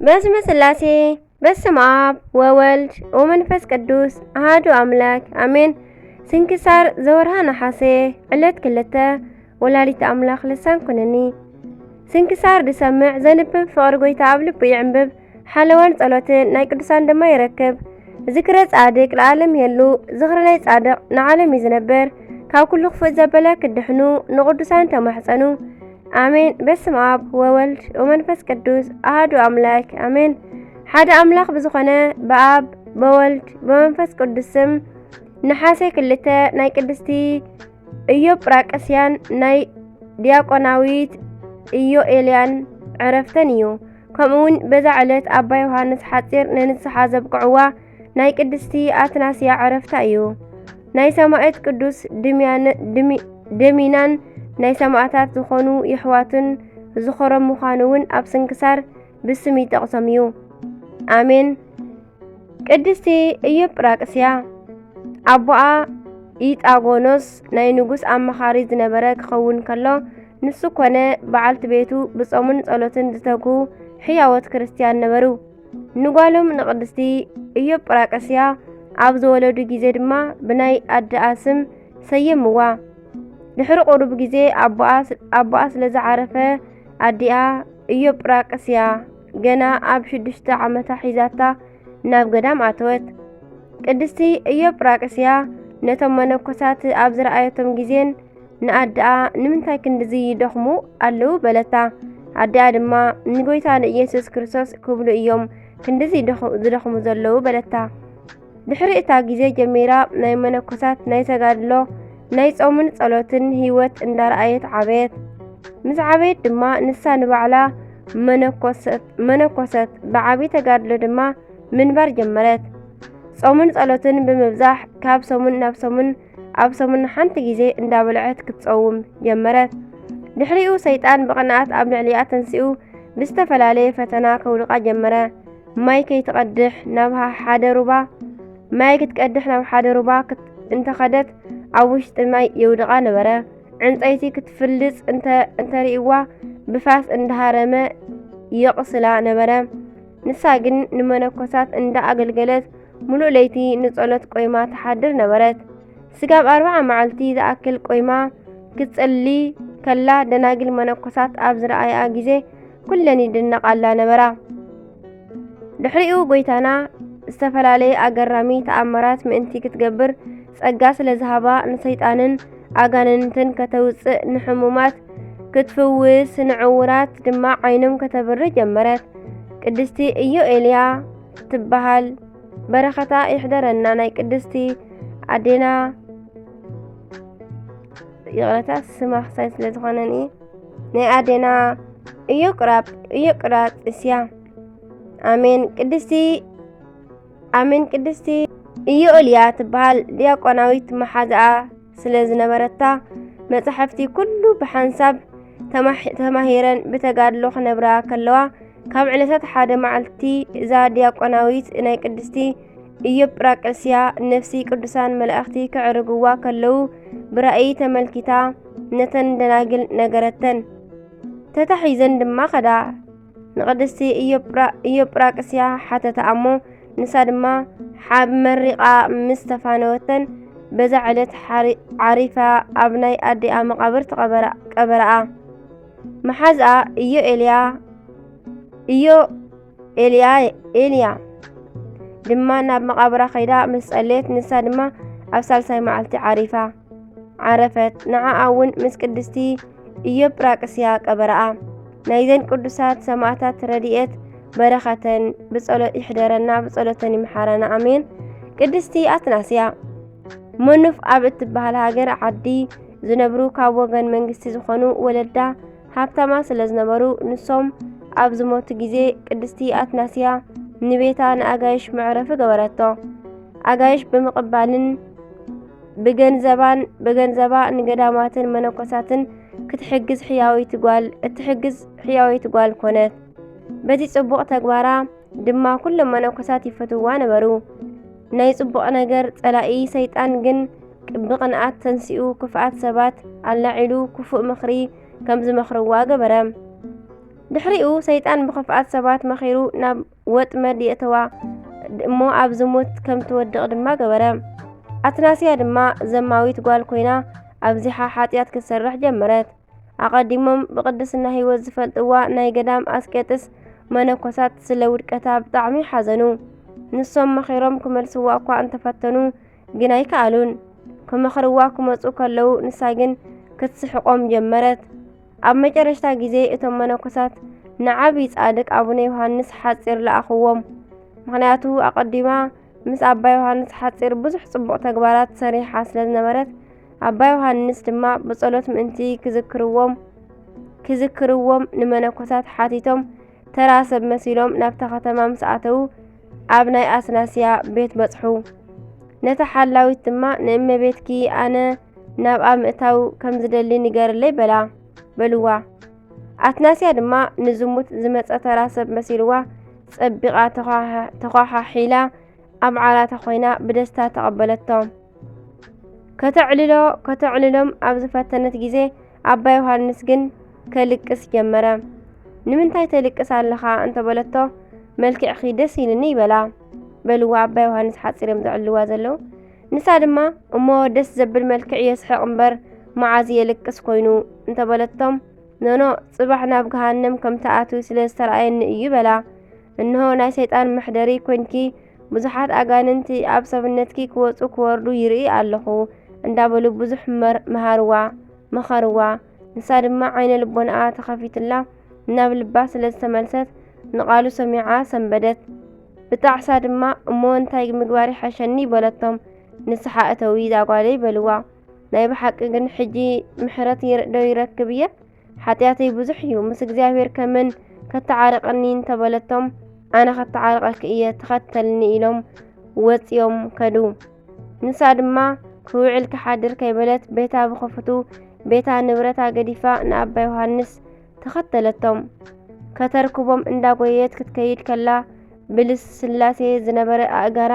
በስመ ስላሴ፣ በስመ ኣብ ወወልድ ወመንፈስ ቅዱስ ኣሃዱ ኣምላክ ኣሜን። ስንክሳር ዘወርሃ ነሓሴ፣ ዕለት ክልተ፣ ወላዲተ ኣምላኽ ልሳን ኩነኒ። ስንክሳር ዝሰምዕ ዘንብብ ፍቕሪ ጎይታ ኣብ ልቡ ይዕንብብ፣ ሓለዋን ጸሎትን ናይ ቅዱሳን ድማ ይረክብ። ዝክረ ጻድቅ ለዓለም የሉ፣ ዝኽሪ ናይ ጻድቅ ንዓለም እዩ ዝነብር። ካብ ኩሉ ክፉእ ዘበለ ክድሕኑ ንቅዱሳን ተማሕጸኑ። ኣሜን። በስመ ኣብ ወወልድ ወመንፈስ ቅዱስ ኣሃዱ ኣምላክ ኣሜን። ሓደ ኣምላኽ ብዝኾነ ብኣብ በወልድ በመንፈስ ቅዱስ ስም ነሓሴ ክልተ ናይ ቅድስቲ ኢዮጵራቅስያን ናይ ዲያቆናዊት ኢዮኤልያን ዕረፍተን እዩ። ከምኡውን በዛ ዕለት ኣባ ዮሃንስ ሓጺር ንንስሓ ዘብቅዕዋ ናይ ቅድስቲ ኣትናስያ ዕረፍታ እዩ። ናይ ሰማዕት ቅዱስ ድምያነ-፣ ድሚ-፣ ደሚናን ናይ ሰማዕታት ዝኾኑ የሕዋቱን ዝኸሮም ምዃኑ እውን ኣብ ስንክሳር ብስም ይጠቕሶም እዩ። ኣሜን። ቅድስቲ ኢዮጵራቅስያ ኣቦኣ ኢጣጎኖስ ናይ ንጉስ ኣማኻሪ ዝነበረ ክኸውን ከሎ፣ ንሱ ኮነ በዓልቲ ቤቱ ብጾምን ጸሎትን ዝተግሁ ሕያዎት ክርስትያን ነበሩ። ንጓሎም ንቅድስቲ ኢዮጵራቅስያ ኣብ ዝወለዱ ግዜ ድማ ብናይ ኣደኣ ስም ሰየምዋ። ድሕሪ ቁሩብ ግዜ ኣቦኣ ስ-፣ ኣቦኣ ስለ ዝዓረፈ ኣዲኣ ኢዮጵራቅስያ ገና ኣብ ሽዱሽተ ዓመታ ሒዛታ ናብ ገዳም ኣተወት። ቅድስቲ ኢዮጵራቅስያ ነቶም መነኮሳት ኣብ ዝረኣየቶም ግዜን ንኣደኣ ንምንታይ ክንድዚ ይደኽሙ ኣለዉ በለታ። ኣደኣ ድማ ንጎይታ ንኢየሱስ ክርስቶስ ክብሉ እዮም ክንድዚ ይደኽ-፣ ዝደኽሙ ዘለዉ በለታ። ድሕሪ እታ ግዜ ጀሚራ ናይ መነኮሳት ናይ ተጋድሎ ናይ ጾምን ጸሎትን ህይወት እንዳረኣየት ዓበየት። ምስ ዓበየት ድማ ንሳ ንባዕላ መነኮሰት፣ መነኮሰት ብዓቢ ተጋድሎ ድማ ምንባር ጀመረት። ጾምን ጸሎትን ብምብዛሕ ካብ ሰሙን ናብ ሰሙን ኣብ ሰሙን ሓንቲ ግዜ እንዳበልዐት ክትጸውም ጀመረት። ድሕሪኡ ሰይጣን ብቕንኣት ኣብ ልዕሊኣ ተንሲኡ ብዝተፈላለየ ፈተና ከውድቓ ጀመረ። ማይ ከይትቐድሕ ናብ ሃ-፣ ሓደ ሩባ፣ ማይ ክትቀድሕ ናብ ሓደ ሩባ ክት-፣ እንተኸደት ኣብ ውሽጢ ማይ የውድቓ ነበረ። ዕንጸይቲ ክትፍልጽ እንተ-፣ እንተርእይዋ ብፋስ እንዳሃረመ የቕስላ ነበረ። ንሳ ግን ንመነኮሳት እንዳ ኣገልገለት ምሉእ ለይቲ ንጸሎት ቆይማ ትሓድር ነበረት። ስጋብ ኣርብዓ መዓልቲ ዝኣክል ቆይማ ክትጸሊ ከላ ደናግል መነኮሳት ኣብ ዝረኣያ ግዜ ኩለን ይድነቓላ ነበራ። ድሕሪኡ ጎይታና ዝተፈላለየ ኣገራሚ ተኣምራት ምእንቲ ክትገብር ጸጋ ስለ ዝሃባ ንሰይጣንን ኣጋንንትን ከተውጽእ ንሕሙማት ክትፍውስ ንዕውራት ድማ ዓይኖም ከተብርህ ጀመረት። ቅድስቲ ኢዮኤልያ ትበሃል። በረኸታ ይሕደረና ናይ ቅድስቲ ኣዴና፣ ይቕረታ ስማ ክሳይ ስለ ዝኾነን እየ። ናይ ኣዴና ኢዮቅራብ-፣ ኢዮቅራጥስያ። ኣሜን። ቅድስቲ፣ ኣሜን። ቅድስቲ ኢዮኤልያ ትበሃል ዲያቆናዊት መሓዛኣ ስለ ዝነበረታ መጻሕፍቲ ኩሉ ብሓንሳብ ተማሂ-፣ ተማሂረን ብተጋድሎ ክነብራ ከለዋ ካብ ዕለታት ሓደ መዓልቲ እዛ ዲያቆናዊት ናይ ቅድስቲ ኢዮጵራቅስያ ነፍሲ ቅዱሳን መላእኽቲ ከዕርግዋ ከለዉ ብራእይ ተመልኪታ ነተን ደናግል ነገረተን። ተታሒዘን ድማ ከዳ ንቅድስቲ ኢዮጵራ-፣ ኢዮጵራቅስያ ሓተታ እሞ ንሳ ድማ ሓብ መሪቓ ምስ ተፋነወተን በዛ ዕለት ሓሪ-፣ ዓሪፋ ኣብ ናይ ኣዲኣ መቓብር ተቐበራ-፣ ቀበረኣ። መሓዝኣ ኢዮ ኤልያ፣ ኢዮ ኤልያ፣ ኤልያ ድማ ናብ መቓብራ ከይዳ ምስ ጸለየት፣ ንሳ ድማ ኣብ ሳልሳይ መዓልቲ ዓሪፋ፣ ዓረፈት። ንዓኣ እውን ምስ ቅድስቲ ኢዮጵራቅስያ ቀበረኣ። ናይዘን ቅዱሳት ሰማዕታት ረድኤት በረኸተን ብጸሎ-፣ ይሕደረና፣ ብጸሎተን ይምሓረና። ኣሜን። ቅድስቲ ኣትናስያ መኑፍ ኣብ እትበሃል ሃገር ዓዲ ዝነብሩ ካብ ወገን መንግስቲ ዝኾኑ ወለዳ ሃብታማ ስለ ዝነበሩ፣ ንሶም ኣብ ዝሞቱ ግዜ ቅድስቲ ኣትናስያ ንቤታ ንኣጋይሽ መዕረፊ ገበረቶ። ኣጋይሽ ብምቕባልን ብገንዘባን፣ ብገንዘባ ንገዳማትን መነኮሳትን ክትሕግዝ ሕያወይቲ ጓል፣ እትሕግዝ ሕያወይቲ ጓል ኮነት። በዚ ጽቡቕ ተግባራ ድማ ኩሎም መነኮሳት ይፈትውዋ ነበሩ። ናይ ጽቡቕ ነገር ጸላኢ ሰይጣን ግን ብቕንኣት ተንሲኡ ክፉኣት ሰባት ኣላዒሉ ክፉእ ምኽሪ ከም ዝመኽርዋ ገበረ። ድሕሪኡ ሰይጣን ብኽፍኣት ሰባት መኺሩ ናብ ወጥመድ የእተዋ እሞ ኣብ ዝሙት ከም ትወድቕ ድማ ገበረ። ኣትናስያ ድማ ዘማዊት ጓል ኮይና ኣብዚሓ ሓጢኣት ክትሰርሕ ጀመረት። ኣቐዲሞም ብቕድስና ህይወት ዝፈልጥዋ ናይ ገዳም ኣስቄጥስ መነኮሳት ስለ ውድቀታ ብጣዕሚ ሓዘኑ። ንሶም መኺሮም ክመልስዋ እኳ እንተፈተኑ ግን ኣይከኣሉን። ክመኽርዋ ክመጹ ከለዉ ንሳ ግን ክትስሕቖም ጀመረት። ኣብ መጨረሽታ ግዜ እቶም መነኮሳት ንዓቢ ጻድቅ ኣቡነ ዮሃንስ ሓጺር ለኣኽዎም። ምኽንያቱ ኣቐዲማ ምስ ኣባ ዮሃንስ ሓጺር ብዙሕ ጽቡቕ ተግባራት ሰሪሓ ስለ ዝነበረት፣ ኣባ ዮሃንስ ድማ ብጸሎት ምእንቲ ክዝክርዎም ክዝክርዎም ንመነኮሳት ሓቲቶም ተራ ሰብ መሲሎም ናብታ ከተማ ምስ ኣተዉ ኣብ ናይ ኣትናስያ ቤት በጽሑ። ነታ ሓላዊት ድማ ንእመቤትኪ ኣነ ናብኣ ምእታው ከም ዝደሊ ንገርለይ በላ በልዋ። ኣትናስያ ድማ ንዝሙት ዝመጸ ተራ ሰብ መሲልዋ ጸቢቓ ተዃሓ- ተዃሓሒላ ኣብ ዓራታ ኮይና ብደስታ ተቐበለቶ። ከተዕልሎ ከተዕልሎም ኣብ ዝፈተነት ግዜ ኣባ ዮሃንስ ግን ከልቅስ ጀመረ። ንምንታይ ተልቅስ ኣለኻ እንተበለቶ፣ መልክዕኺ ደስ ኢልኒ ይበላ በልዋ ኣባ ዮሃንስ ሓጺሮም ዘዕልልዋ ዘለዉ። ንሳ ድማ እሞ ደስ ዘብል መልክዕ የስሕቕ እምበር መዓዝ የልቅስ ኮይኑ እንተበለቶም፣ ኖኖ ጽባሕ ናብ ገሃነም ከም ትኣትዊ ስለ ዝተራእየኒ እዩ በላ። እንሆ ናይ ሰይጣን መሕደሪ ኮንኪ ብዙሓት ኣጋንንቲ ኣብ ሰብነትኪ ክወጹ ክወርዱ ይርኢ ኣለኹ እንዳበሉ ብዙሕ መር- መሃርዋ መኸርዋ። ንሳ ድማ ዓይነ ልቦናኣ ተኸፊትላ ናብ ልባ ስለ ዝተመልሰት ንቓሉ ሰሚዓ ሰንበደት። ብጣዕሳ ድማ እሞ እንታይ ምግባር ይሓሸኒ በለቶም። ንስሓ እተዊ ዛጓለይ በልዋ። ናይ ብሓቂ ግን ሕጂ ምሕረት ይር- ዶ ይረክብ እየ? ሓጢኣተይ ብዙሕ እዩ፣ ምስ እግዚኣብሔር ከመን ከተዓርቐኒ እንተበለቶም፣ ኣነ ከተዓርቐኪ እየ፣ ተኸተልኒ ኢሎም ወጺኦም ከዱ። ንሳ ድማ ክውዕል ክሓድር ከይበለት ቤታ ብኸፍቱ ቤታ ንብረታ ገዲፋ ንኣባ ዮሃንስ ተኸተለቶም። ከተርክቦም እንዳጎየየት ክትከይድ ከላ ብልስላሴ ዝነበረ ኣእጋራ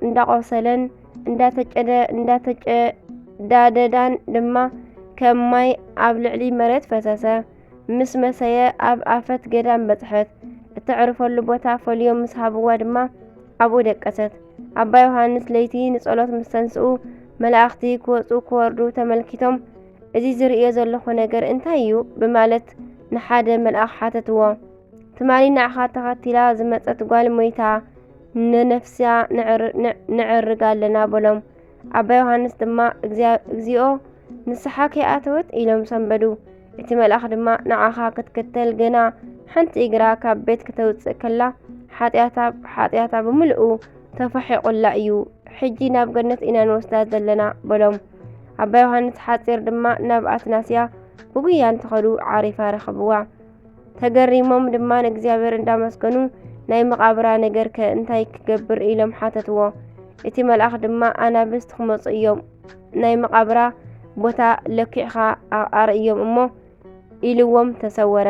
እንዳቆሰለን እንዳተጨደ እንዳተጨዳደዳን ድማ ከም ማይ ኣብ ልዕሊ መሬት ፈሰሰ። ምስ መሰየ ኣብ ኣፈት ገዳም በጽሐት። እተዕርፈሉ ቦታ ፈልዮም ምስ ሃብዋ ድማ ኣብኡ ደቀሰት። ኣባ ዮሃንስ ለይቲ ንጸሎት ምስ ተንስኡ መላእኽቲ ክወጹ ክወርዱ ተመልኪቶም፣ እዚ ዝርእዮ ዘለኹ ነገር እንታይ እዩ? ብማለት ንሓደ መልኣኽ ሓተትዎ። ትማሊ ንዓኻ ተኸቲላ ዝመጸት ጓል ሞይታ ንነፍሳ ነዕርግ ኣለና በሎም። ኣባ ዮሃንስ ድማ እግዚኣብኦ ንስሓ ከይኣተወት ኢሎም ሰንበዱ። እቲ መልኣኽ ድማ ንዓኻ ክትክተል ገና ሓንቲ እግራ ካብ ቤት ክተውጽእ ከላ ሓጢኣታ ሓጢኣታ ብምልኡ ተፋሒቑላ እዩ። ሕጂ ናብ ገነት ኢና ንወስዳ ዘለና በሎም። ኣባ ዮሃንስ ሓጺር ድማ ናብ ኣትናስያ ብጉያ እንትኸዱ ዓሪፋ ረኸብዋ። ተገሪሞም ድማ ንእግዚኣብሔር እንዳመስገኑ ናይ መቓብራ ነገርከ እንታይ ክገብር ኢሎም ሓተትዎ። እቲ መልኣኽ ድማ ኣናብስት ክመጹ እዮም፣ ናይ መቓብራ ቦታ ለኪዕኻ ኣርእዮም እሞ ኢልዎም ተሰወረ።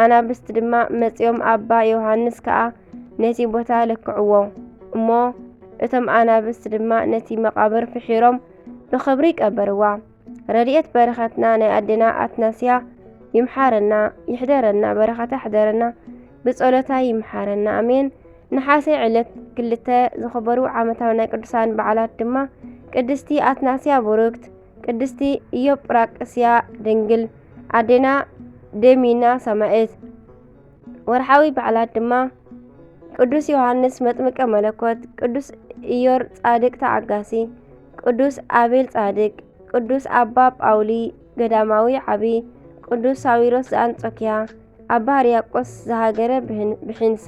ኣናብስት ድማ መጺኦም ኣባ ዮሃንስ ከኣ ነቲ ቦታ ለክዕዎ እሞ እቶም ኣናብስት ድማ ነቲ መቓብር ፍሒሮም ብኽብሪ ቀበርዋ። ረድኤት በረኸትና ናይ ኣዴና ኣትናስያ ይምሓረና ይሕደረና፣ በረኸታ ይሕደረና፣ ብጸሎታ ይምሓረና ኣሜን። ነሓሴ ዕለት ክልተ ዝኽበሩ ዓመታዊ ናይ ቅዱሳን በዓላት ድማ ቅድስቲ ኣትናስያ ቡርክት፣ ቅድስቲ ኢዮጵራቅስያ ድንግል፣ ኣዴና ደሚና ሰማዕት። ወርሓዊ በዓላት ድማ ቅዱስ ዮሃንስ መጥምቀ መለኮት፣ ቅዱስ ኢዮር ጻድቅ ተዓጋሲ፣ ቅዱስ ኣቤል ጻድቅ፣ ቅዱስ ኣባ ጳውሊ ገዳማዊ ዓቢ፣ ቅዱስ ሳዊሮስ ዘኣንጾኪያ፣ ኣባ ሕርያቆስ ዘሃገረ ብሒንሳ።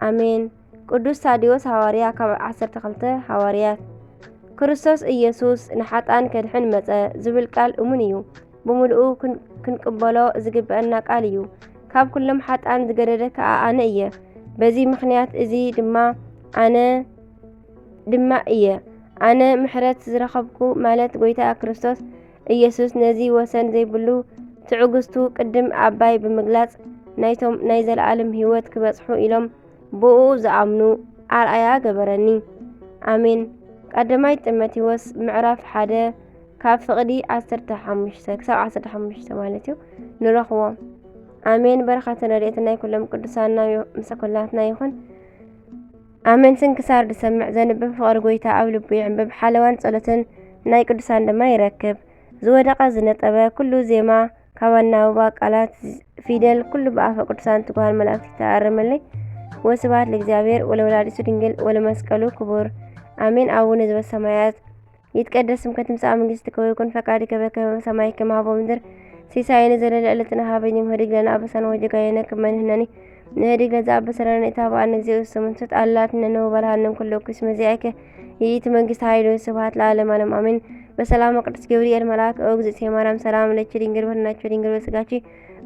ኣሜን። ቅዱስ ታዲዎስ ሃዋርያ ካብ ዓሰርተ ክልተ ሃዋርያት። ክርስቶስ ኢየሱስ ንሓጣን ከድሕን መጸ ዝብል ቃል እሙን እዩ። ብምሉኡ ክንቅበሎ ዝግብአና ቃል እዩ። ካብ ኩሎም ሓጣን ዝገደደ ከኣ ኣነ እየ። በዚ ምኽንያት እዚ ድማ ኣነ ድማ እየ ኣነ ምሕረት ዝረኸብኩ ማለት ጎይታ ክርስቶስ ኢየሱስ ነዚ ወሰን ዘይብሉ ትዕግስቱ ቅድም ኣባይ ብምግላጽ ናይቶም ናይ ዘለኣለም ህይወት ክበጽሑ ኢሎም ብኡ ዝኣምኑ ኣርኣያ ገበረኒ። ኣሜን። ቀዳማይ ጢሞቴዎስ ምዕራፍ ሓደ ካብ ፍቕዲ ዓሰርተ ሓሙሽተ ክሳብ ዓሰርተ ሓሙሽተ ማለት እዩ ንረኽቦ። ኣሜን። በረኸትን ረድኤትን ናይ ኩሎም ቅዱሳን ናብ ምስ ኩላትና ይኹን። ኣሜን። ስንክሳር ዝሰምዕ ዘንብብ ፍቕሪ ጎይታ ኣብ ልቡ ይዕንብብ፣ ሓለዋን ጸሎትን ናይ ቅዱሳን ድማ ይረክብ። ዝወደቐ ዝነጠበ ኩሉ ዜማ ካብ ኣናብባ ቃላት ፊደል ኩሉ ብኣፈ ቅዱሳን ትጉሃን መላእክት ይተኣረመለይ። ወስብሐት ለእግዚኣብሔር ወለወላዲቱ ድንግል ወለመስቀሉ ክቡር። ኣሜን። አቡነ ዘበሰማያት ይትቀደስ ስምከ ትምጻእ መንግስትከ ወይኩን ፈቃድከ በከመ በሰማይ ከማሁ በምድር። ሲሳየነ ዘለለ ዕለትነ ሀበነ ዮም ህድግ ለነ አበሳነ ወጌጋየነ ከመ ንሕነኒ ንህድግ ለዘአበሰ ለነ ኢታብአነ እግዚኦ ውስተ መንሱት አላ አድኅነነ ወባልሐነ እምኩሉ እኩይ እስመ ዚአከ ይእቲ መንግስት ኃይል ወስብሐት ለዓለመ ዓለም አሜን። በሰላመ ቅዱስ ገብርኤል መልአክ ኦ እግዝእትየ ማርያም ሰላም ለኪ ድንግል በድናኪ ድንግል በስጋኪ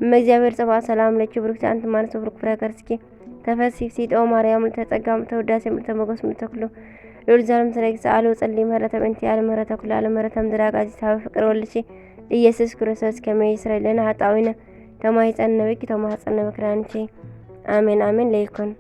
እመ እግዚአብሔር ጸባኦት ሰላም ለኪ ብሩክቲ አንቲ እም አንስት ብሩክ ፍሬ ከርስኪ ተፈሲ ፍሲጦ ማርያም ምልዕተ ጸጋ ምልዕተ ውዳሴ ምልዕተ ሞገስ ምልዕተ ኩሉ ልዑል ዘር ምስለ ይግዛእ አሉ ጸሊ ምህረተ ምእንቲ ያለ ምህረተ ኩሉ ያለ ምህረተ ምድር አጋዚ ታበ ፍቅር ወልድኪ ኢየሱስ ክርስቶስ ከመ ይስረይ ለነ ኃጣውኢነ ተማይጸን ነብኪ ተማህጸን ነብክራንኪ አሜን አሜን ለይኩን።